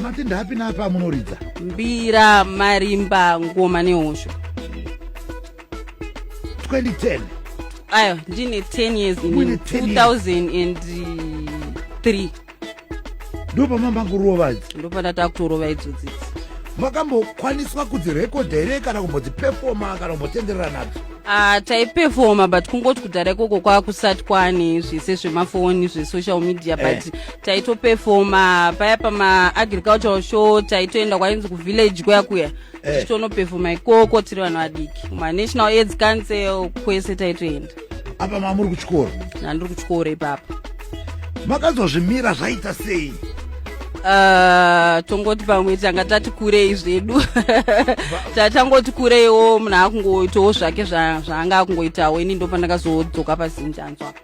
Mati ndapi napi amunoridza? Mbira, marimba, ngoma nehosho. 2010. Ayo, ndine 10 years Muine ini. 10 years. 2003. Ndopamamba kurova idzi? Ndopandata kutorova idzodzi idzi. Makambokwaniswa kudzirekodha here kana kumbodzipefoma kana kumbotenderera nadzo? Ah, taipefoma, but kungoti kudhara ikoko kwakusati kwane zvese zvemafoni, zvesocial media, but taitopefoma paya pamaagricultural show. Taitoenda kwainzi kuvillage kuya kuya, tichitonopefoma ikoko tiri vanhu vadiki, kumanational AIDS Council, kwese taitoenda. Apa mamuri kuchikoro? Nandiri kuchikoro ipapo. Makazozvimira zvaita sei? Tongoti pamwe tanga tati kurei zvedu, tatangoti kureiwo, munhu akungoitawo zvake zvaanga akungoitawo. Ini ndo pandakazodzoka paZimdancehall apa.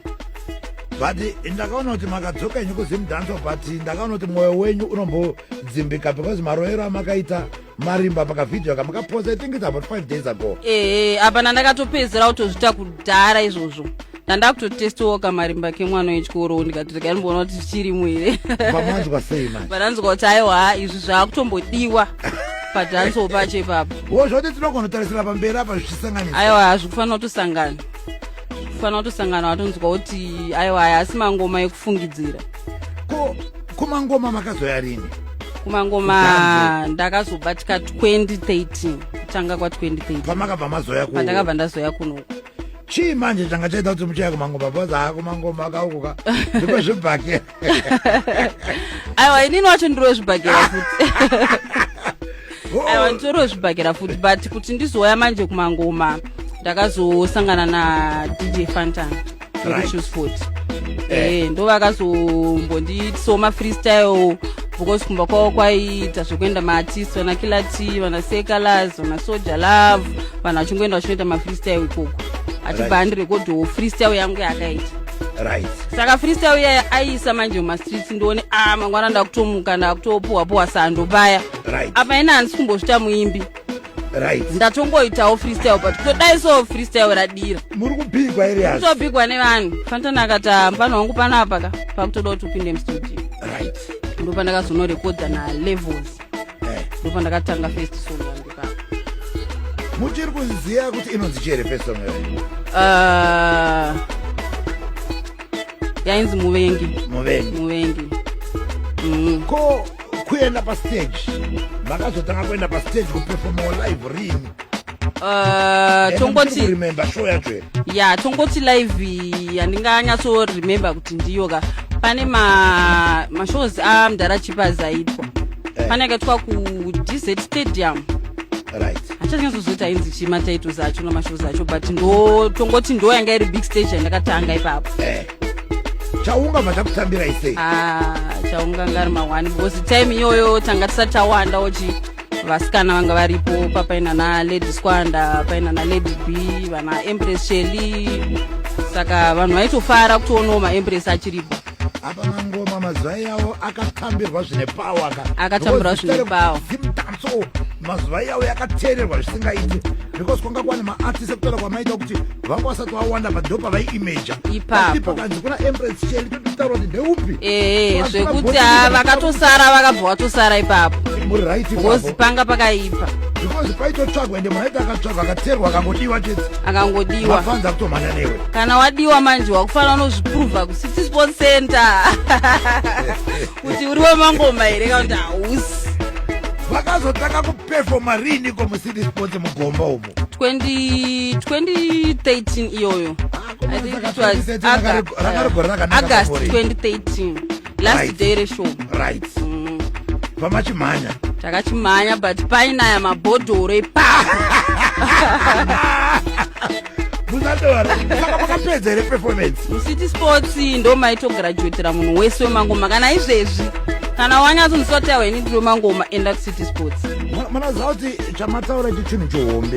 But ndakaona kuti makadzoka inyu kuZimdancehall, but ndakaona kuti mwoyo wenyu unombodzimbika because maroero amakaita marimba pakavhidhiyo kamakaposta, I think it's about 5 days ago. Ehe, apa ndandakatopedzera kutozvita kudhara izvozvo. Ndandakutotestiwo kamarimba kemwana wechikoro, ndikati regai ndimboona kuti zvichirimo here. Pamanzwa sei manje? Pandanzwa kuti aiwa, izvi zvaakutombodiwa padancehall pacho ipapo. Wo zvoti tinogona kutarisira pamberi apa zvichisanganisa? Aiwa, hazvikufanira kutosangana, kufanira kutosangana. Watonzwa kuti aiwa, aya asi mangoma ekufungidzira. Ko kumangoma makazoya rini? Kumangoma ndakazobatika 2013, kutanga kwa2013. Pamakabva mazoya ku Pandakabva ndazoya kunoku. Chii manje changa chaita kuti muchaya kumangoma? Because haa, kumangoma kaukuka ndikwezvibhakera. Aiwa, inini wacho ndiri wezvibhakera futi. Aiwa, nditori wezvibhakera futi, but kuti ndizouya manje kumangoma, ndakazosangana naDJ Fantan vekuChillspot. Ndo vakazombondiitisawo mafreestyle, because kumba kwavo kwaiita zvekuenda maartist, vana Killer T, vana Seh Calaz, vana Soul Jah Love, vanhu vachingoenda vachinoita mafreestyle ikoko, achibva andirekodhawo freestyle yangu yaakaita. Saka freestyle iyaya aiisa manje mumastreets, ndione a mangwana ndakutomuka, ndakutopuwa puwa sando paya. Apa ina handisi kumbozvita muimbi. Ndatongoitawo freestyle, but kutodai so freestyle radira. Muri kubhigwa iri? Kutobhigwa nevanhu. Fantana akati, "Ah, mufana wangu, panapa ka pakutoda kuti upinde mustudio." Ndopandakazonorekodha naLevels. Ndopandakatanga first song yangu ipapo. Muchiri kuziva kuti inonzi chere first song yayo? Yainzi Muvengi. Muvengi. Muvengi. Ko kuenda pastage, makazotanga kuenda pastage kuperformawo live rini? Tongoti Remember show yacho here? Ya, tongoti live handinganyatsoremember kuti ndiyo ka. Pane mashows amudhara Chipaz aitwa. Pane akaitwa kuDZ Stadium. Hachanyatsoziva ainzi chii matitles acho namashows acho, but ndo tongoti ndo yanga iri big stage yandakatanga ipapo. Chaunga machakutambirai sei? Ah, chaunga ngari ma1, because time iyoyo tanga tisati tawandawo chi vasikana vanga varipo. Papaina naLady Squanda, paina naLady B, vana Empress Shelly, saka vanhu vaitofara kutoonawo maempress achiripo. Apa mangoma mazuva iyawo akatambirwa zvine power ka. Akatambirwa zvine power. Zimdancehall mazuva iyawo yakateererwa zvisingaiti, because kwanga kwane maartist ekutaura kwamaita kuti vanga vasati vawanda, but ndo pavaiimeja. Ipapo. Pakanzi kuna Empress Shelly, tototaura kuti ndeupi. Ehe, zvekuti ha, vakatosara, vakabva vatosara ipapo. Muri right Because ipapo. Panga pakaipa. Because paitotsvagwa, ende munhu aiti akatsvagwa, akateerwa, akangodiwa chete, Akangodiwa, mafanzi akutomhanya newe. Kana wadiwa manje, wakufanira unozvipruvha kuCity Sports Center kuti uri wemangoma here kana kuti hausi. Vakazotanga kupefoma riniko muCity Sports mugomba umo? 20 2013 iyoyo. I think it was Rakarigore rakanaka August pamuri. 2013, last day reshow. Right, pamachimhanya. Takachimhanya, but painaya mabhodhoro ipapo. Musadora, saka makapedza here performance? MuCity Sports ndo maitograduatira munhu wese wemangoma. Kana izvezvi, kana wanyatsonzwa kuti awa, ini ndiri wemangoma, enda kuCity Sports. Munoziva kuti chamataura ichi chinhu chihombe.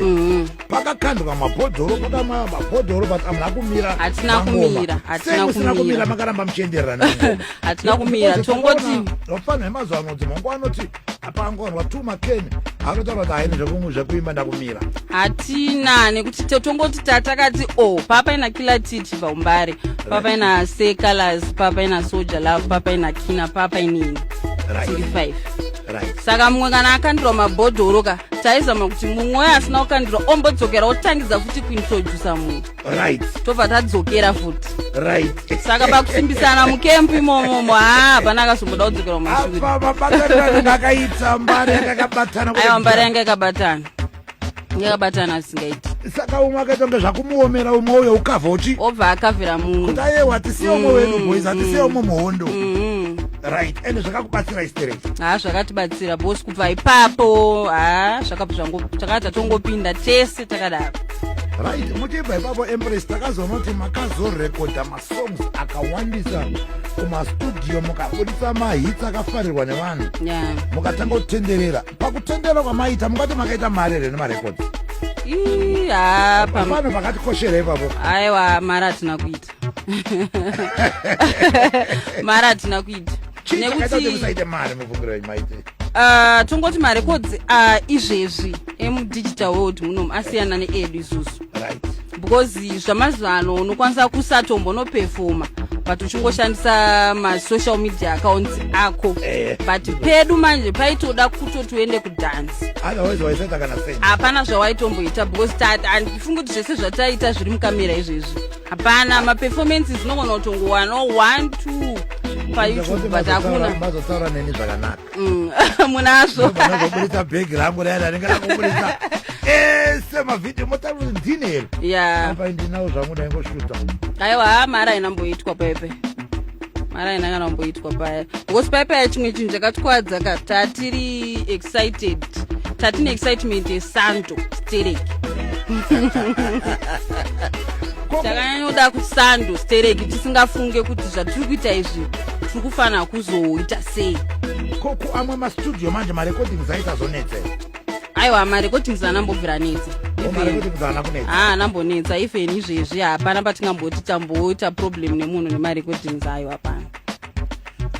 Pakakandwa mabhodhoro, pakamwa mabhodhoro, but hamuna kumira. Hatina mangoma. kumira, hatina Sei musina kumira. kumira? Makaramba muchienderera nemangoma. Hatina kumira, tongoti Vafana vemazuva ano, dzimwe anoti pangonwa tu makeni, anotaura kuti haini zvekuimba, ndakumira. Hatina, nekuti tongoti tatakati o papaina Killer T chibva umbare, papaina Seh Calaz, papaina Soul Jah Love, papaina Kina, papainini. Tiri 5. Right. Saka mumwe kana akandirwa mabhodhoro ka, taizama kuti mumwe uyo asina kukandirwa ombodzokera, otangidza futi kuintrodusa mumwe. Tobva tadzokera futi. Saka pakusimbisana mukempu imomomo, haa, hapana akazomboda kudzokera kumashure. Apa mabataniro anenge akaita, mbare yanga yakabatana. Aiwa, mbare yanga yakabatana, yakabatana asingaiti. Saka umwe akaita kunge zvakumuomera, umwe uyo ukavha uchi Obva akavhira mumwe. Kuti ayewa, hatisiye umwe wedu boys, hatisiye umwe muhondo. Right, ende zvakakubatsira istereki? Ha, zvakatibatsira because kubva ipapo, ha, zvakabva zvango takati tatongopinda tese takadaro. Right, muchibva ipapo, Empress, takazoona kuti makazorekodha masongs akawandisa kumastudio, mukabudisa mahits akafarirwa nevanhu. Mukatanga kutenderera. Pakutenderera kwamaita, mungati makaita mari here nemarekodzi? Ii, ha, Pano pakatikoshera ipapo. Aiwa, mari hatina kuita, mari hatina kuita. Chii chakaita kuti musaite mari mufungiro yenyu maite? Tongoti marekodzi izvezvi emudigital world munomu asiyana needu isusu. Because zvamazuva ano unokwanisa kusatombonopefoma, but uchingoshandisa masocial media accounts ako. But pedu manje paitoda kutoti uende kudhansi. Otherwise waisaita kana sei? Hapana zvawaitomboita because handifungi kuti zvese zvataita zviri mukamera izvezvi. Hapana maperformances, unogona kutongowanawo one two paYouTube, but hakuna. Mazotaura neni zvakanaka. Munazvo. Ndozobudisa bhegi rangu raya rinenge rakubudisa ese mavhidhiyo, motaura kuti ndine here? Ya. Apa ndinawo zvangu, ndaingoshuta. Aiwa, mari haina mboitwa paipe, mari haina kana kumboitwa paya because paipa chimwe chinhu chakatikwadza ka, tatiri excited, tatine excitement yesando stereki. Takanyanyoda kusando stereki, tisingafunge kuti zvatiri kuita izvi tiri kufanira kuzoita sei. Ko kuamwe mastudio manje marecordings aisazonetsera? Aiwa, marecordings anambobvira netsa. Marecordings haana kunetsa? Ha, anambonetsa. Even izvezvi hapana patingamboti tamboita problem nemunhu nemarecordings ayo, hapana.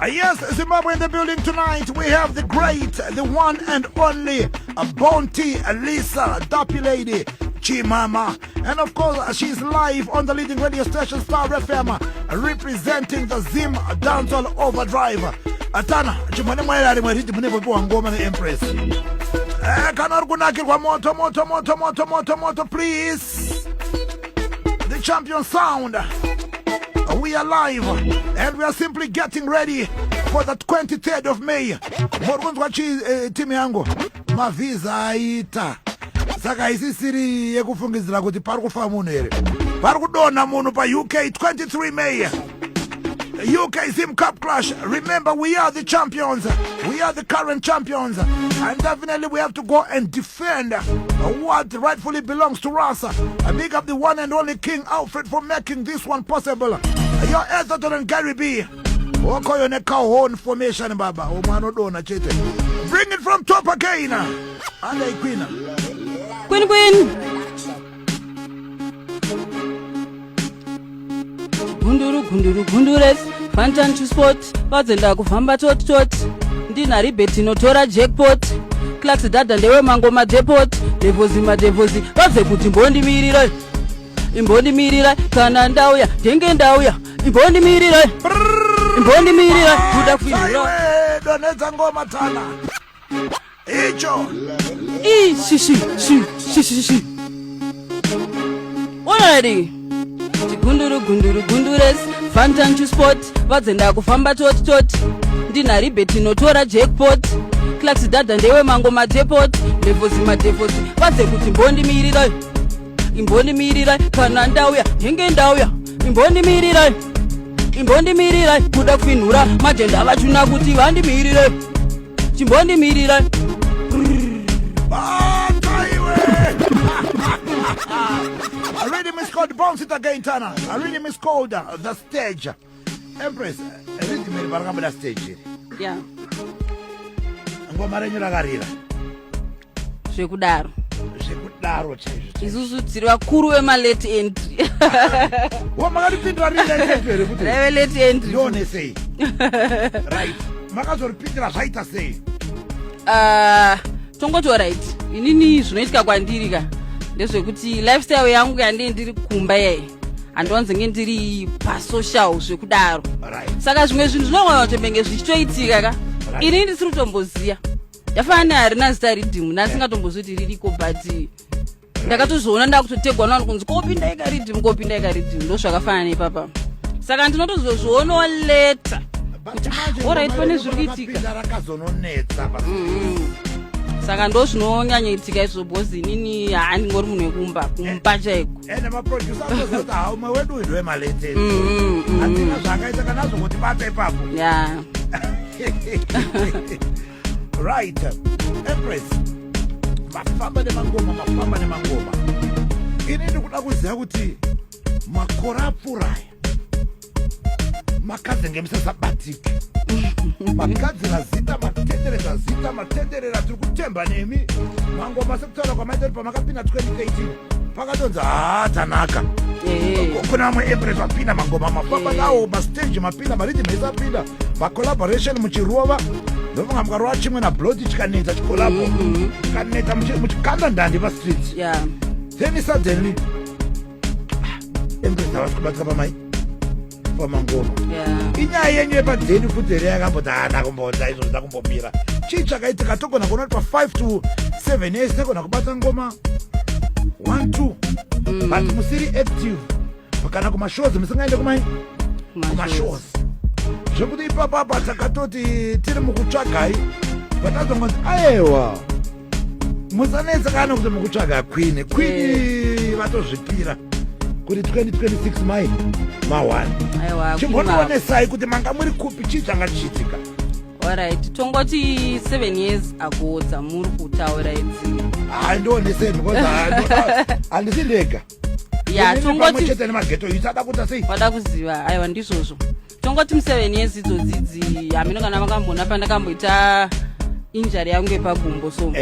Yes, Zimbabwe in the building tonight. We have the great, the one and only Bounty Lisa Duppy Lady Chimama. And of course, she's live on the leading radio station Star FM, representing the Zim Dancehall Overdrive. Atana, chimwane mwaira rimwe riti mune popiwa ngoma neEmpress. Kana uri kunakirwa, moto moto moto moto moto moto, please. The champion sound. We are live and we are simply getting ready for the 23rd of May. Muri kunzwa chi timu yangu, mavhiza aita, saka isisiri yekufungidzira kuti pari kufa munhu here, pari kudonha munhu paUK 23 May, UK Zim Cup Clash. Remember, we are the champions. We are the current champions. And definitely we have to go and defend what rightfully belongs to us. I big up the one and only King Alfred for making this one possible. Your Etherton and Gary B. Okoyo neka formation baba. Omwana dona chete. Bring it from top again. And Queen. Queen, queen. Gunduru gunduru gundures fantan to sport vadzenda kufamba toti toti ndina ribet inotora jackpot. Clarks dhadha ndewe mangoma depot devozi madevozi vabve kuti mbondimirire, imbondimirire kana ndauya ndenge ndauya, imbondimirire, imbondimirire kuda kuinura. Aiwe, donhedza ngoma tana. Icho. I shi shi shi shi shi shi. Already. Chigunduru gunduru gundures fantan to sport vadzenda kufamba toti toti ndina ribet inotora jackpot. Clarks dhadha ndewe mangoma depot devozi madevozi vadze kuti mbondimirire, imbondimirire kana ndauya ndenge ndauya, imbondimirire, imbondimirire kuda kufinhura majenda vachuna kuti vandimirire, chimbondimirire. Bata iwe. I really miss called bounce it again, Tana. I really miss called the stage. Empress, rhythm iri parakabuda stage iri. Ngoma renyu rakarira. Zvekudaro. Zvekudaro chaizvo chaizvo. Isusu tiri vakuru vemalate entry. Wa makaripindura riri late entry here kuti? Raive late entry. Ndione sei. Right. Makazoripindura zvaita sei? Tongoti alright, inini zvinoitika kwandiri ka ndezvekuti lifestyle yangu yandii ndiri kumba yai, handiwanzenge ndiri pasocial zvekudaro. Saka zvimwe zvinhu zvinogona kutombenge zvichitoitika ka. Ini ndisiri kutomboziya, yafanana neharina zita riddim, ndasingatombozivi kuti ririko, but ndakatozviona ndakutotegwa navanhu kunzi kopinda ikariddim, kopinda ikariddim. Ndo zvakafanana nepapa, saka ndinotozozvionawo later. But manje Alright, ngoma pane renyu zviri kuitika. pamakapinda rakazononetsa Saka ndo zvinonyanyoitika izvo, because inini handingori munhu wekumba, kumba chaiko. Ende maproducer anoziva kuti ha, umwe wedu uyu ndowemalete, hatina zvaangaita kana azongoti bata ipapo. Right, Empress, mafamba nemangoma, mafamba nemangoma. Ini ndikuda kuziva kuti makore apfuura aya makadzenge musasabatiki, magadzira zita, matendereza zita, matenderera, tiri kutemba nemi. Mangoma, sekutaura kwamaita kuti pamakapinda 2013 pakatonzi haa, tanaka. Kuna vamwe Empress vapinda mangoma, mafamba nawo mastage, mapinda mariddim ese, apinda macollaboration muchirova. Ndofunga mukarova chimwe naBlot chikanetsa, chicollabo chikanetsa, muchikanda ndandi pastreets. Then suddenly, ah, Empress havasi kubatika pamai pamangoma. Inyaya yenyu yepadheni futi here yakamboti haana kumbonza izvo zvida kumbomira? Chii chakaitika? Togona kuona kuti pa5 to 7 years tagona kubata ngoma 1 2, but musiri active kana kumashows, musingaende kumai kumashows, zvekuti ipapapa takatoti tiri mukutsvagai, patazongonzi aiwa, musanetsekana kuti mukutsvaga queen. Queen vatozvipira kuti 2026 mai ma1. Aiwa. Chimbondionesai kuti manga muri kupi, chii changa chichiitika? Alright, tongoti 7 years ago dzamuri kutaura idzi. Hai, ndionesei, because handisi ndega. Ya. Inini pamwe Tongoti chete nemageto isada kuita sei? Wada kuziva? Aiwa, ndizvozvo. Tongoti mu7 years idzodzidzi, hamino kana makambona pandakamboita injury yangu yepagumbo so.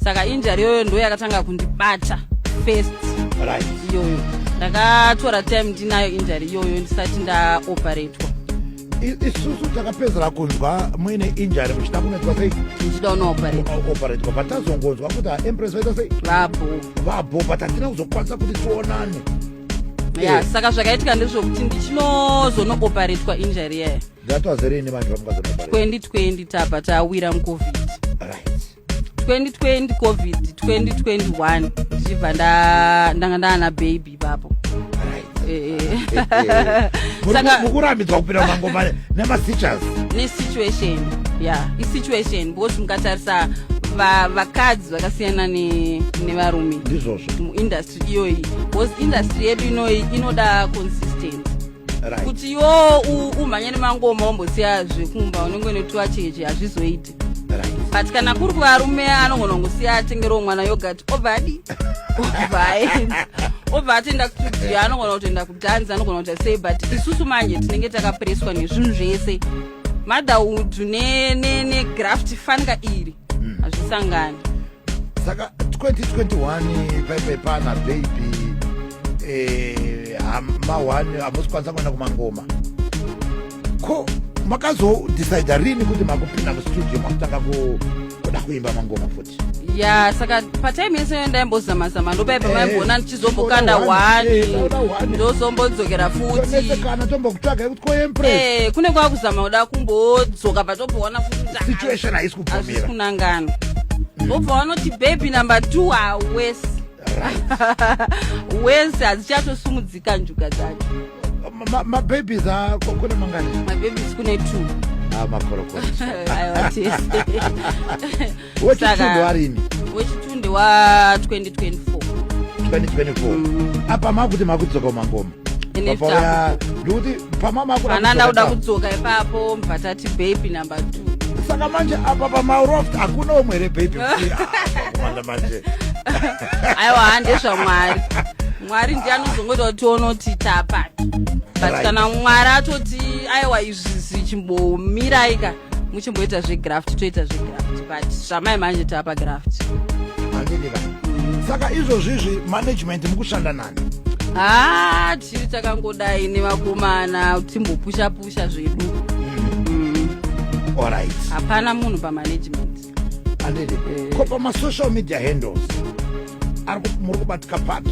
Saka injury iyoyo ndo yakatanga kundibata first. Iyoyo ndakatora time ndinayo injury iyoyo ndisati ndaoperatwa. Isusu takapedzera kunzwa muine injury muchida kunoitwa sei? Ndichida kunooperatwa. Operatwa, but tazongonzwa kuti aempress vaita sei? Vabo. Vabo, but hatina kuzokwanisa kuti tionane. Ya. Saka zvakaitika ndezvokuti ndichinozonooperatwa injury yaya. That was rini vanhu vamungazonoparate? 2020, tabva tawira muCovid. 2020 COVID, 2021 ndichibva ndanga ndaana baby ipapo. Mukurambidzwa kupinda mumangoma nemastitches? Nesituation, ya, isituation, because mukatarisa vakadzi vakasiyana nevarume. Ndizvozvo. Muindustry iyoyi, because industry yedu inoyi inoda consistent, kuti iwo umhanye nemangoma wombosiya zvekumba, unenge unotiwa cheche, hazvizoiti. But kana kuri kuvarume, anogona kungosiya atengerewo mwana yogurt, obva adi, obva aenda, obva atoenda kustudio, anogona kutoenda kudhanzi, anogona kuita sei, but isusu manje tinenge takapreswa nezvinhu zvese, motherhood negraft fanika iri, hazvisangani. Saka 2021 paipai pana baby, ma1 hamusi kwanisa kuenda kumangoma. Ko makazodecida rini kuti makupinda mustudio, makutanga kuda kuimba mangoma futi? Ya, saka patime yese ndaimbozama-zama, ndopaipa maimboona ndichizombokanda one, Toda one. Ndozombodzokera futi. Tonetsekana tombokutsvaga kuti koEmpress? Kune kwakuzama kuda kumbodzoka, patobhoona futi kuti Situation haisi hazvisi kubvumira. Kunangana, wobva wanoti baby number two hawesi wese, hadzichatosumudzika njuga dzacho. Mababies kune mangani? Mababies kune two. Ah, makorokoro. Aiwa, tese. Wechitundu arini? Wechitundu wa2024. 2024, apa makuti makudzoka mangoma. Ine. Papauya ndikuti pama makuda Pana ndakuda kudzoka. Kudzoka ipapo, mbva tati baby number two. Saka manje apa pamaroft hakuna umwe here baby? Kumanda manje. Aiwa, handezvamwari. Mwari ndiye anozongoita kuti tione kuti tapati, but kana Mwari atoti aiwa, izvi zvichimbomirai muchimboita zvegraft, toita zvegraft, but zvamai manje tapa graft. Handidika. Saka izvozvizvi management mukushanda nani? Ha, tiri takangodai nevakomana, timbopusha pusha zvedu. Hapana munhu pamanagement. Handidi. Ko pamasocial media handles muri kubatika papi?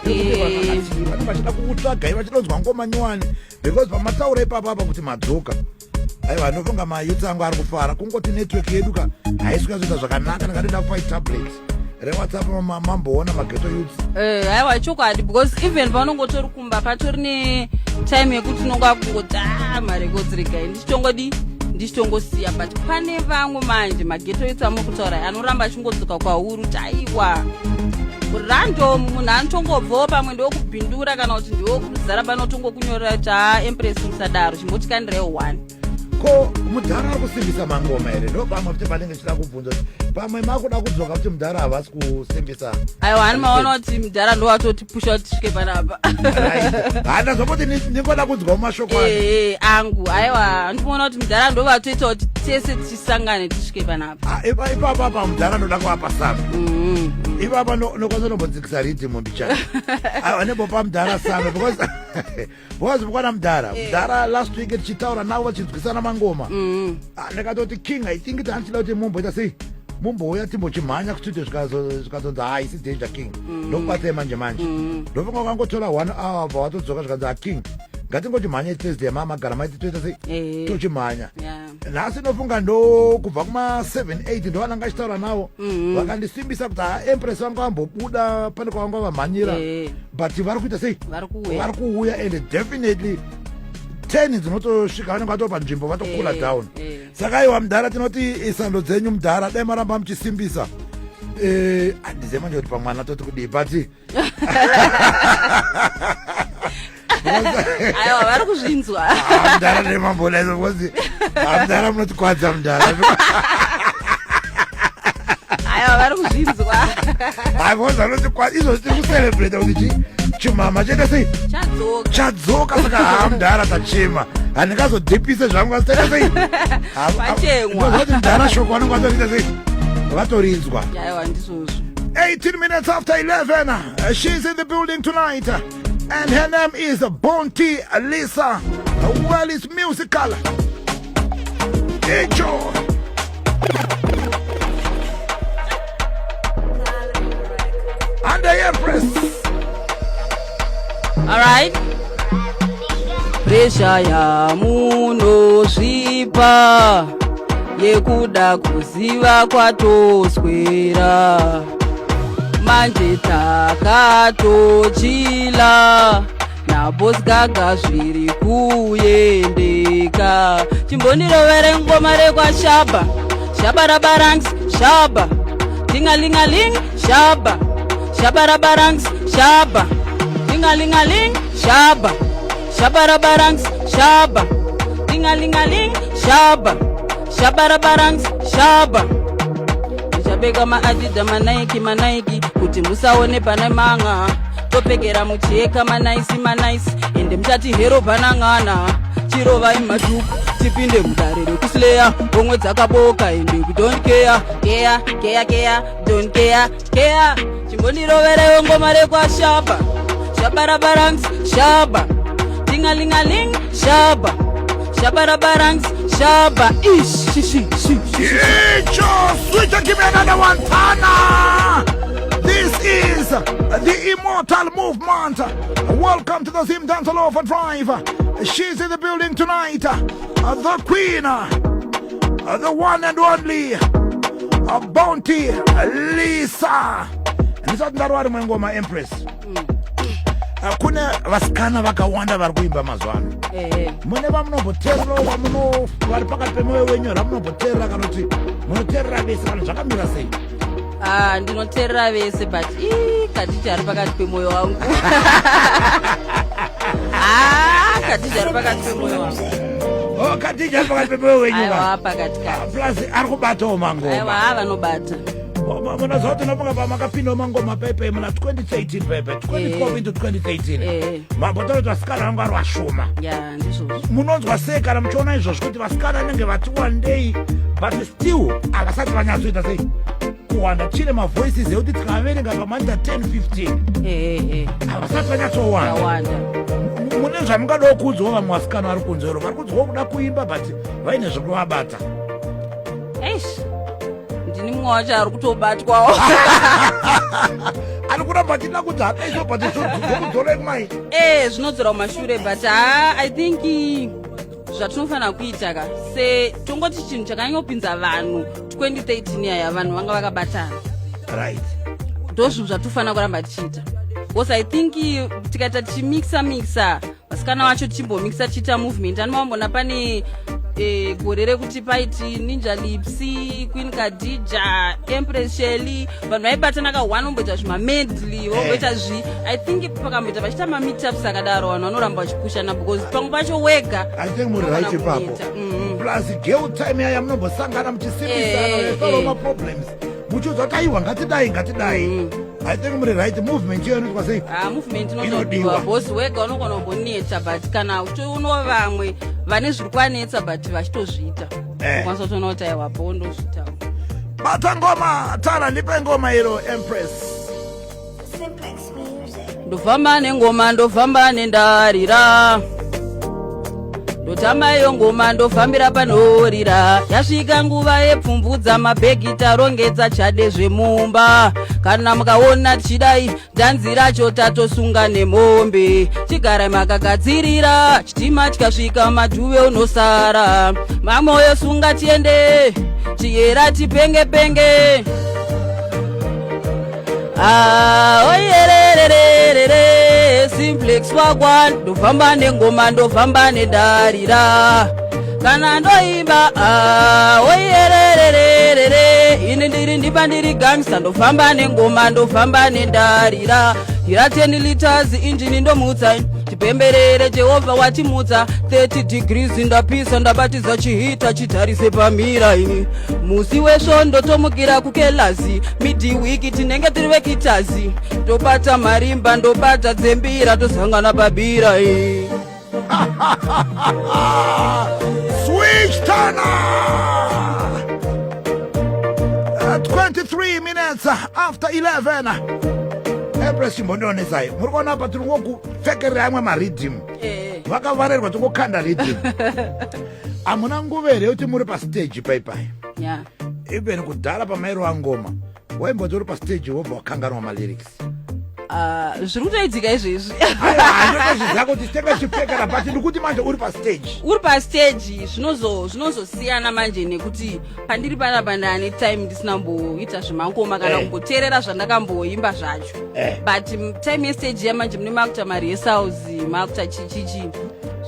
Vanenge vachida kukutsvagai, vachida kunzwa ngoma nyowani, because pamataura ipapa apa kuti madzoka. Aiwa, ndofunga mayouth angu ari kufara. Kungoti network yedu ka haisi kunyatsoita zvakanaka. Ndakatoenda kupai tablet reWhatsApp, mamboona maghetto youths. Aiwa, chokwadi, because even paunongotori kumba patori netime yekuti unonga kungoti, a marecords regai ndichitongodi, ndichitongosiya. But pane vamwe manje maghetto youths amuri kutaura anoramba achingodzoka kwauri kuti aiwa, random munhu anotongobvawo, pamwe ndewokubhindura kana kuti ndewokuzara, panotongokunyorera kuti, "Ha, Empress, musadaro, chimbotikandirewo one." Ko mudhara ari kusimbisa mangoma here? Ndo pamwe futi panenge chida kubvunza kuti pamwe makuda kudzoka kuti mudhara havasi kusimbisa. Aiwa, hani maona kuti mudhara ndo watotipusha kuti tisvike panapa. Handazvamboti ndingoda kunzwawo mashoko ano. Angu, aiwa, ndinoona kuti mudhara ndo vatoita kuti tese tisangane tisvike panapa. Ah, ipapa apa mudhara ndoda kuvapa same. Ipapa nokwanisa nombodzikisa riddim mbichana. Aiwa, nembopa mudhara same because mukwana mudhara, mudhara last week tichitaura navo vachinzwisana mangoma. Ah, ndakatoti, "King, I think tandichida kuti mumboita sei, mumbouya timbochimhanya kustudio." Zvikazonzi, "Hai, isi Danger King, ndokubatsai manje manje." Ndofunga wakangotora one hour, bva watodzoka, zvikanzi, "Ah, King, ngatingochimhanya Thursday mamagara maiti toita sei, tochimhanya." Nhasi ndofunga ndo kubva kuma 7 8 ndo vananga achitaura navo. Vakandisimbisa kuti, "Ha, Empress vanga vambobuda, pane kwavanga vamhanyira, but vari kuita sei?" Vari kuuya. Vari kuuya, and definitely 10 dzinotosvika vanenge vatoo panzvimbo, vatokula down. Saka aiwa, mudhara, tinoti isando dzenyu mudhara, dai maramba muchisimbisa. Handizive manje kuti pamwana toti kudii, but Aiwa, vari kuzvinzwa. Ah, mudhara nemamboda izvo, because ah, mudhara munotikwadza mudhara. Aiwa, vari kuzvinzwa. Hai, because anotikwadza izvozvi tiri kucelebrata kuti chimama chaita sei? Chadzoka. Chadzoka. Saka ha, mudhara, tachema, handingazodhipise zvangu, asi taita sei? Pachemwa. Ndozoti mudhara shoko vanenge vatoita sei, vatorinzwa. Aiwa, ndizvozvo. 18 minutes after 11, she's in the building tonight, and her name is Bounty Lisa. Well, it's musical. Icho. And the Empress. Alright, pressure yamunozvipa yekuda kuziva kwatoswera manje, takatochila naBoss Gaga, zviri kuendeka. Chimbondirovere ngoma rekwaShaba, Shabarabarangs, Shaba tingalingaling, Shaba Shabarabarangs, Shaba tingalingaling, Shaba Shabarabarangs, Shaba tingalingaling, Shaba Shabarabarangs, Shaba. Ndichabeka maAdidas, maNike, maNike, kuti musaone pane manga topfekera mucheka, manaisi, manaisi, ende muchati hero panang'ana. Chirovai madhuku tipinde mudare rekusileya, homwe dzakaboka, ende we don't care, care, care, care, don't care, care. Chimbondiroverewo ngoma rekwaShaba, Shabarabarangs, Shaba tingalingaling, Shaba Shabarabarangs, Shaba ish shi shi shi shi. Icho. Switch and give me another one. Tana. This is the Immortal Movement. Welcome to the Zim Dancehall Overdrive. She's in the building tonight. The Queen. The one and only. Bounty Lisa. Ndisati ndarova rimwe ngoma, Empress. Kune vasikana vakawanda vari kuimba mazuva ano. Mune vamunomboteererawo, vamuno vari pakati pemwoyo wenyu here, vamunomboteerera, kana kuti munoteerera vese, kana zvakamira sei? Ah, ndinoteerera vese, but ii, Kadija ari pakati pemwoyo wangu. Ah, Kadija ari pakati pemwoyo wangu. Oh, Kadija ari pakati pemwoyo wenyu ka? Aiwa, pakati kati. Plus ari kubatawo mangoma. Aiwa, vanobata. Munoziva kuti unofunga pamakapindawo mangoma pepe muna 2013, pepe 2012 into 2013, mambotaura kuti vasikana vangu vari vashoma. Ya, ndizvozvo. Munonzwa sei kana muchiona izvozvo kuti vasikana vanenge vati wandei, but still havasati vanyatsoita sei kuwanda? Chine mavoices ekuti tikaverenga pamaita 10 15, havasati vanyatsowanda. Yawanda. Mune zvamungadawo kuudzawo vamwe vasikana vari kunze ro, vari kunzwawo kuda kuimba but vaine zvekuvabata? Eish, ndini mumwe wacho ari kutobatwawo. Ari kuramba achida kuti hadaiso, but zvokudzorei mai. Zvinodzora kumashure, but ha, I think Zvatinofanira kuita ka, se tongoti chinhu chakanyopinza vanhu 2013 yaya, vanhu vanga vakabatana. Ndo zvinhu zvatofanira kuramba tichiita, because I think tikaita tichimixa mixa vasikana vacho, tichimbomixa tichiita movement, anomambona pane gore rekuti paiti Ninja Lipsy, Queen Kadija, Empress Shelly, vanhu vaibatana ka one, vomboita zvimamedley, vomboita zvi. I think pakamboita vachiita mameetups akadaro, vanhu vanoramba vachipushana, because pamwe pacho wega I think muri right unogona ipapo. kuneta. Plus girl time yaya munombosangana muchisimbisana, muchisolva maproblems, muchiudza kuti aiwa, ngatidai, ngatidai. I think muri right. Movement iyo inoitwa sei? Ah, movement Inodiwa. inotodiwa, because wega unogona kumbonetsa, but kana uchionawo vamwe vane zviri kuvanetsa but vachitozviita, ukwanisa kutoona kuti aiwa, po ndozviitawo. Bata ngoma, Tara, ndipe ngoma iro, Empress. Simplex Music. Ndofamba nengoma, ndofamba nendarira, ndotamba iyo ngoma, ndofambira panorira. Yasvika nguva yepfumvudza, mabhegi tarongedza, chade zvemumba. Kana mukaona tichidai, dhanzi racho tatosunga nemombe. Chigarai makagadzirira, chitima chikasvika madhuve unosara. Mamoyo sunga tiende, chiyera tipenge penge. Ah, oyererererere, Simplex wagwan. Ndofamba nengoma, ndofamba nedarira kana ndoimba. Ah, oyererererere, ini ndiri ndiba, ndiri gangsta. Ndofamba nengoma, ndofamba nedarira. Ira 10 liters injini ndomutsa, tipemberere Jehovha watimutsa. 30 degrees ndapisa, ndabatidza chiheater, chitarise pamira. Ini musi wesvondo tomukira kukelazi, midweek tinenge tiri vekitazi. Tobata marimba, ndobata dzembira, tosangana pabira. Switch turner! 23 minutes after 11. Empress, chimbondionesai, muri kuona apa tiri ngokupfekerera amwe mariddim. Vakavharerwa, tingokanda riddim. Hamuna nguva here yekuti muri pastage paipai? Yeah. Even kudhara pamairova ngoma, waimboti uri pastage wobva wakanganwa malyrics? Ah, zviri kutoitika izvezvi. Handotozviziva kuti tenga chipfekera, but ndikuti manje uri pastage. Uri pastage zvinozosiyana manje nekuti pandiri panapa ndane time ndisina kumboita zvemangoma kana kumboteerera zvandakamboimba zvacho. But time yestage yamanje mune makuita marehearsals, makuita chichichi,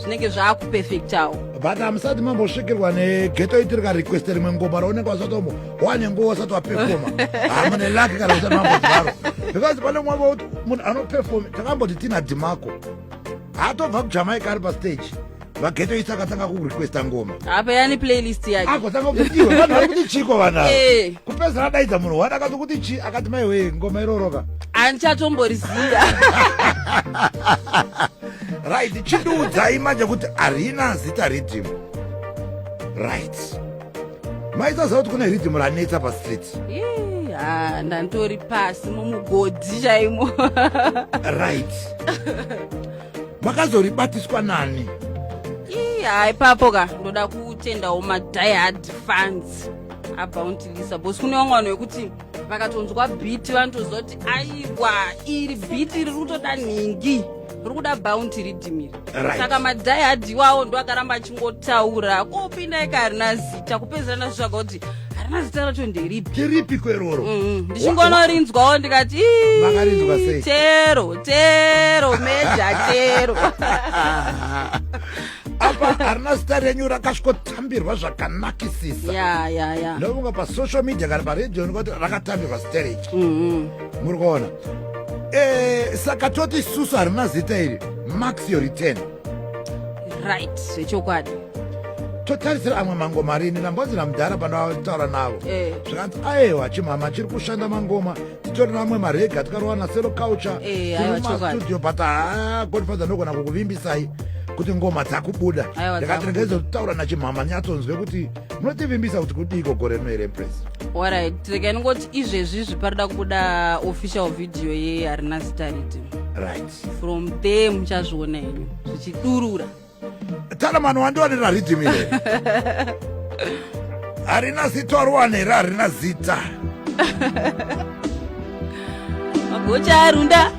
zvinenge zvaakuperfectawo. But hamusati mambosvikirwa neghetto itirika request rimwe ngoma raunenge wasati wambo wane nguva wasati wapefoma? Hamune lucky kana usati mambodzaro, because pane mumwe wekuti munhu anopefoma. Takamboti tina Dimako haatobva kuJamaica, ari pastage, vaghetto isi akatanga kurequesta ngoma. Apa yani playlist yake. Agotanga kuti, iwe, vanhu vari kuti chiko vanhu ava? Kupedzisira adaidza munhu wani, akati kuti chi, akati maiwe, ngoma iroroka. Handichatomboriziva. Right, chindiudzai manje kuti harina zita riddim, right? Maisaziva kuti kune riddim ranetsa pastreet? Ii, ha, ndanditori pasi mumugodhi chaimo. Right, makazoribatiswa nani? Ii, ha, ipapo ka ndoda kutendawo madiehard fans aBounty Lisa, because kune vamwe vanhu vekuti vakatonzwa beat vanotoziva kuti aiwa, iri beat riri kutoda nhingi, riri kuda Bounty riddim iri. Saka madiehard iwawo ndo akaramba achingotaura kopinda ika harina zita. Kupedzisira ndazvitsvaga kuti harina zita racho nderipi. Tiripi kweroro? Ndichingonorinzwawo ndikati, "Ii, Makarinzwa sei? Tero tero meja tero." Apa harina zita renyu rakasvikotambirwa zvakanakisisa. Ya. Ndofunga pasocial media kana paredhiyo ndikoti rakatambirwa stereki. Muri kuona, saka toti isusu harina zita iri marks your return. Right, zvechokwadi. Totarisira amwe mangoma rini? Ndambonzi namudhara pandataura navo, zvikanzi aiwa, chimhama chiri kushanda mangoma, titori namwe marega tikarova naSelo Culture. Aiwa, chokwadi. Studio, but haa, Godfather, ndogona kukuvimbisai kuti ngoma dzakubuda. Aiwa, Ndakati dzakubuda. ndingezotaura nachimhama nyatsonzwe kuti munotivimbisa kuti kudiko gore rino here, Empress? Alright, regai ndingoti izvezvizvi parida kubuda official video yeharina zita riddim. From there muchazviona henyu zvichidurura. Talamani, wandiwanira riddim ire harina zita, wariwana here harina zita? Magocha arunda.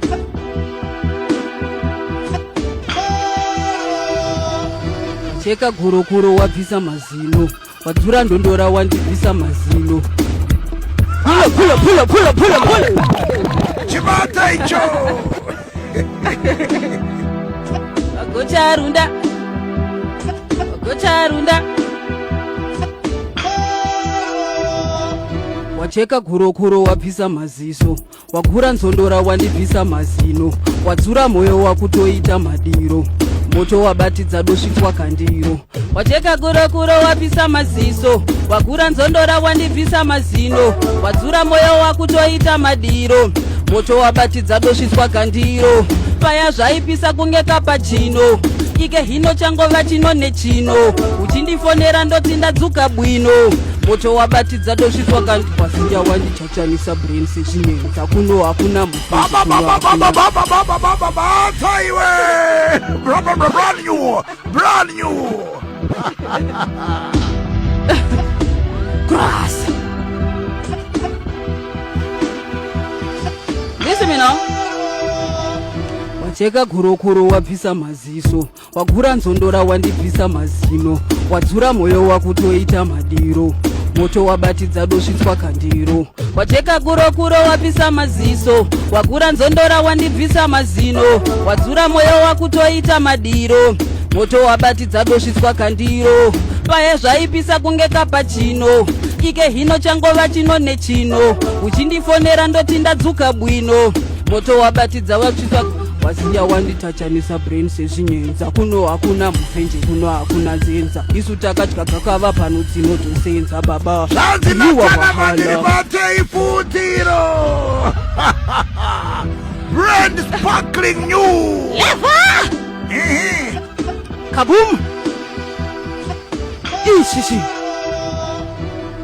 Wacheka gurokuro wabvisa mazino, wadzura ndondora wandibvisa mazino. Pula pula pula pula pula pula. Chibata icho. Wagocharunda. Wagocharunda. Wacheka gurokuro wabvisa maziso, wagura nzondora wandibvisa mazino, wadzura moyo wakutoita madiro, moto wabatidza dosvitwa kandiro. Wacheka gurokuro wabvisa maziso, wagura nzondora wandibvisa mazino, wadzura moyo wakutoita madiro, moto wabatidza dosvitswa kandiro. Paya zvaipisa kunge kapachino, ike hino changova chino nechino, uchindifonera ndoti ndadzuka bwino, moto wabatidza dosvitswa kandiro. Wasiya wandichachanisa brain sezvinenza, kuno hakuna Baba mufuzi, kuno baba baba hakuna baba baba baba bata iwe. Bra bra bra brand new. Brand new. Grass. Listen me now. Wacheka gurokuro wabvisa maziso, wagura nzondora wandibvisa mazino, wadzura moyo wakutoita madiro, moto wabatidza dosvitswa kandiro. Wacheka gurokuro wabvisa maziso, wagura nzondora wandibvisa mazino, wadzura moyo wakutoita madiro, moto wabatidza dosvitswa kandiro. Paye zvaipisa kunge kapachino, ike hino changova chino nechino, uchindifonera ndoti ndadzuka bwino, moto wabatidza watsvitswa. Wasiya wanditachanisa brain sezvinyenza, kuno hakuna mufenje, kuno hakuna nzenza, isu takadya gakava pano dzinotosenza baba. Zvanzi Iwa natana mandiri wahala. batei futiro. Brand sparkling new. Leva! Ehe. Kabum! Ishishi!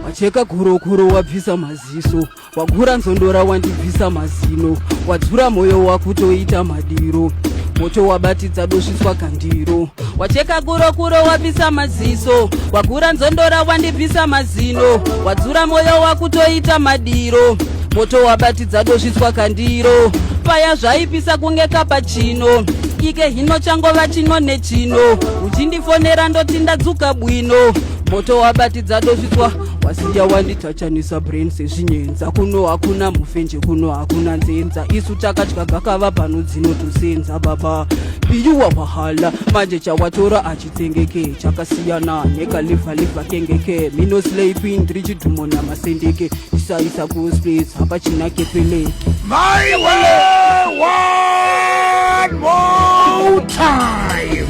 Wacheka gurokuro wabvisa maziso, wagura nzondora wandibvisa mazino, wadzura moyo wakutoita madiro, moto wabatidza dosvitswa kandiro. Wacheka gurokuro wabvisa maziso, wagura nzondora wandibvisa mazino, wadzura moyo wakutoita madiro, moto wabatidza dosvitswa kandiro. Paya zvaipisa kunge kapachino, ike hino changova chino nechino, uchindifonera ndoti ndadzuka bwino, moto wabatidza dosvitswa. Wasiya wanditachanisa brain sezvinyenza, kuno hakuna mufenje, kuno hakuna nzenza, isu takadya gakava pano dzinotosenza baba. Piyuwa wahala manje chawatora achitengeke, chakasiyana nekalivhalivha kengeke, mino slay queen ndiri chidhumo namasendeke, isaisa kuspace hapachina kepeleke. My way one more time.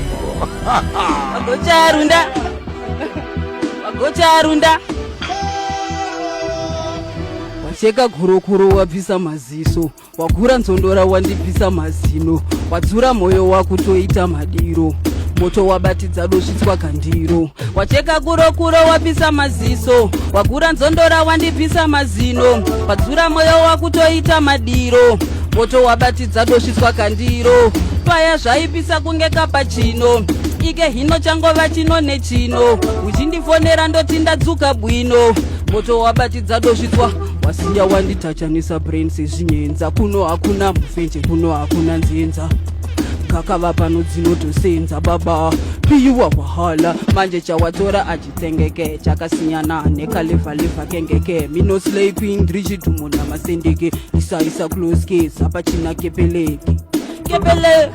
Wagocharunda, wagocharunda. Wacheka gurokuro wabvisa maziso, wagura nzondora wandibvisa mazino, wadzura moyo wakutoita madiro, moto wabatidza dosvitswa kandiro. Wacheka gurokuro wabvisa maziso, wagura nzondora wandibvisa mazino, wadzura moyo wakutoita madiro, moto wabatidza dosvitswa kandiro. Paya zvaipisa kunge kapachino, ike hino changova chino nechino, uchindifonera ndoti ndadzuka bwino, moto wabatidza dosvitswa. Wasiya wanditachanisa brain sezvinyenza, kuno hakuna mufenje, kuno hakuna nzenza, gakava pano dzinotosenza baba. Piyuwa wahala manje chawatora achitengeke, chakasiyana nekalivhalivha kengeke, mino slay queen ndiri chidhumo namasendeke, isaisa close case hapachina kepeleke kepele.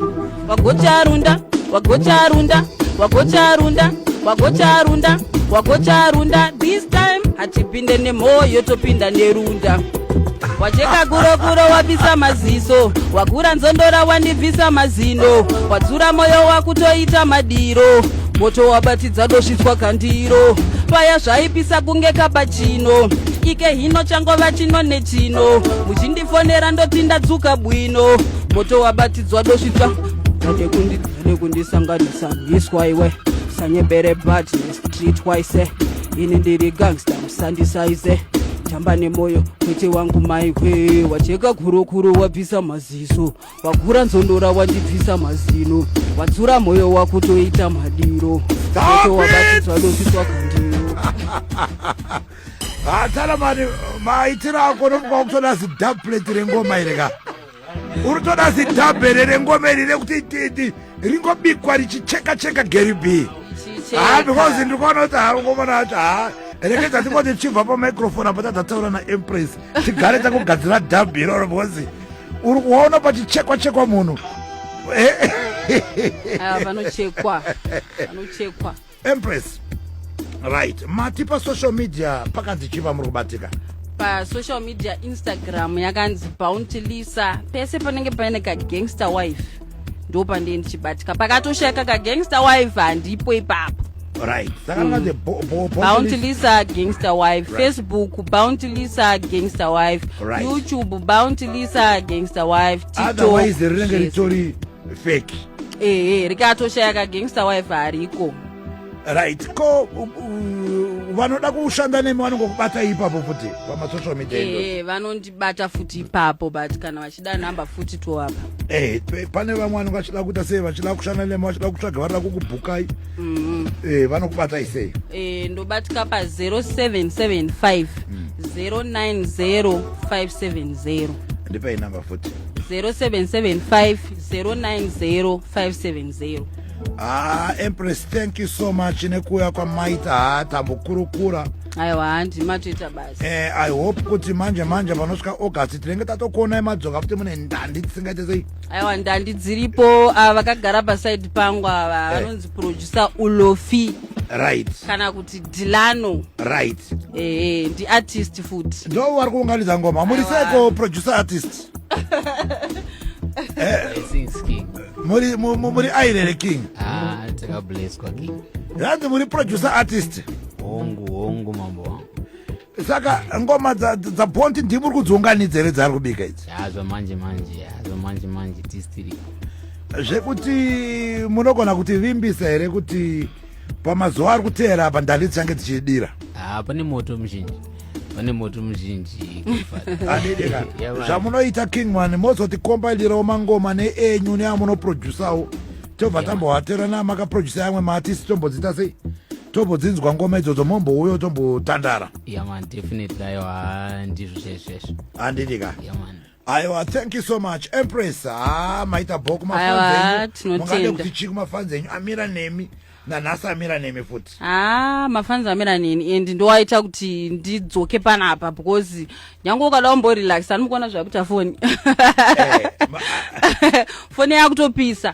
Wagocharunda, wagocharunda, wagocharunda, wagocharunda, wagocharunda. This time hatipinde nemoyo, topinda nerunda. Wacheka gurokuro wabvisa maziso, wagura nzondora wandibvisa mazino, wadzura moyo wakutoita madiro, moto wabatidza dosvitswa kandiro. Paya zvaipisa kunge kapachino, ike hino changova chino nechino, muchindifonera ndoti ndadzuka bwino, moto wabatidzwa dosvitswa. Dade kundisanganisa miswa iwe, sanyebere but nestreet wise, ini ndiri gangster, musandisaize, tamba nemoyo kwete wangu maihwe. Wacheka gurokuro wabvisa maziso, wagura nzondora wandibvisa mazino, wadzura moyo wakutoita madiro, Stop moto it! wabatidzwa dosvitswa kandiro. Hatana mani maitiro ako nomuka wakutoda zidubplate rengoma iri ka, uri toda zidhabhere rengoma iri rekuti ringobikwa richicheka cheka Gary B. Ha, because ndikuona kuti ha, ngomana acho ha, rekedza tingoti tichibva pamicrophone apa tadzataura naEmpress, tigare takugadzira dhabhi iroro, because uri kuona pachichekwa chekwa munhu. Ava vanochekwa, vanochekwa. Empress, right, mati pasocial media pakanzi chiva muri kubatika? Pasocial media, Instagram yakanzi Bounty Lisa. Pese panenge paine kagangster wife ndo pandee ndichibatika. Pakatoshayika kagangster wife, handipo ipapo. Right, saka mm. Bounty Lisa Gangster Wife. Facebook, Bounty Lisa Gangster Wife. YouTube, Bounty Lisa Gangster Wife. TikTok, Otherwise rinenge zvese. Ritori fake. Ehe, rikatoshaya kagangster wife, hariko. Right, ko vanoda kushanda nemi vanongokubata ipapo futi pamasocial media indo? Ehe, vanondibata futi ipapo, but kana vachida nhamba futi tovapa. Pane vamwe vanenge vachida kuita sei, vachida kushanda nemi, vachida kutsvaga, varida kukubhukai, vanokubatai sei? Ndobatika pa 0775 090 570. Ndipei namba futi. 0775 090 570. Ah, Empress, thank you so much nekuuya kwamaita. Ha, tambokurukura. Aiwa, handimatoita basa. I hope kuti manje manje panosvika August tinenge tatokuonai madzoka futi mune ndandi tisingaite sei. Aiwa, ndandi dziripo. Ava vakagara pasaidi pangu ava vanonzi producer Ulofi kana kuti Dilano. Ehe, ndiartist futi. Ndo vari kuunganidza ngoma. Muri Aiwa. seiko, producer artist? Blessings, King. Muri muri airere, King? Ah, takablesswa, King. Hanzi muri producer artist. Hongu, hongu, mambo wangu. Saka ngoma dzaBonti ndimuri kudziunganidza here dzaari kubika idzi? Ya, zvamanje manje, ya, zvamanje manje tistiri. Zvekuti munogona kutivimbisa here kuti pamazuva ari kuteera apa ndandi dzichange dzichidira? Ah, pane moto muzhinji. Pane moto muzhinji, Godfather. Adidika. Yeah, man. Zvamunoita, King man, mozotikombailirawo mangoma neenyu neamunoprodusawo, tobva tambovatera namakaprodusa amwe maartist, tombodziita sei, tombodzinzwa ngoma idzodzo, mombouyo tombotandara. Yeah, man, definitely. Aiwa, ndizvo chaizvo. Handidika? Yeah, man. Aiwa, thank you so much, Empress. Ha, maita bho. Aiwa, Kumafans enyu tinotenda. mungade kuti chii kumafans enyu amira nemi nanhasi, amira nemi futi? Ha, mafans amira neni and ndowaita kuti ndidzoke panapa, because nyange ukada kumborelaxa anomukuona zvakuita foni. Foni yakutopisa.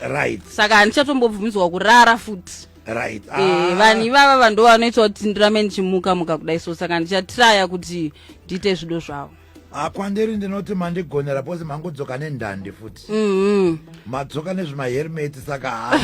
Saka handichatombobvumidzwa kurara futi. Vanhu ivava vando vanoita kuti ndirambe ndichimuka muka kudai, so saka ndichatraya kuti ndiite zvido zvavo. Ah, kwandiri ndinoti mandigonera pose mangodzoka nendandi futi. Madzoka nezvimahelmet, saka ha,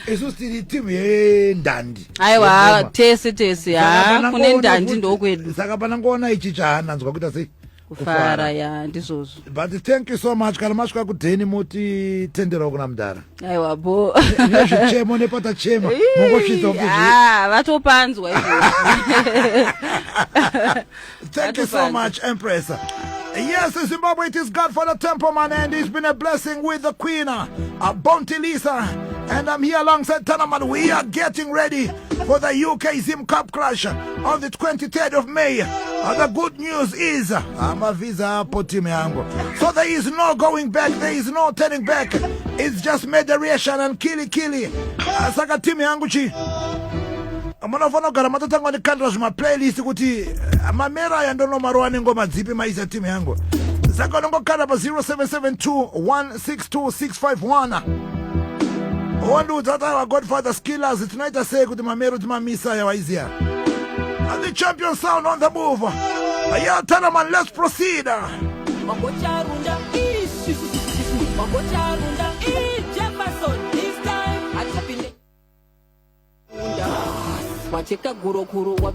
isusu tiri timu yendandi. Aiwa. Yengoma. Tese tese. Saka Ha, panangoona kune ndandi ndokwedu. Saka panangoona ichi chaananzwa kuita sei? Kufara, ya, ndizvozvo. But thank you so much. Kana masvika kudheni motitenderawo kuna mudhara. Aiwa, bo. Nezvichemo nepatachema mongosvitsa kuti Ah, vatopanzwa izvozvo. Thank you so Vatopanzwa. much, Empress. Yes, Zimbabwe, it is Godfather Templeman, and it's been a blessing with the Queen, Bounty Lisa, and I'm here alongside Tanaman. We are getting ready for the UK Zim Cup Clash on the 23rd of May. The good news is, I'm a visa hapo team yangu. So there is no going back, there is no turning back. It's just mediation and kili kili. Saka team yangu chi munofanira kugara matotanga ndikandira zvimaplaylist kuti mamera aya ndonomarowa nengoma dzipi maisa, timu yangu. Saka unongokanda pa 0772 162 651, wondiudza kuti aiwa, Godfather Skillers, tinoita sei kuti mamero timamisa aya waiziya. And the champion sound on the move. Yeah, Tanaman, let's proceed. Wangocharunda, wangocharunda, Jefferson, this time hatipinde. Wacheka gurokuro.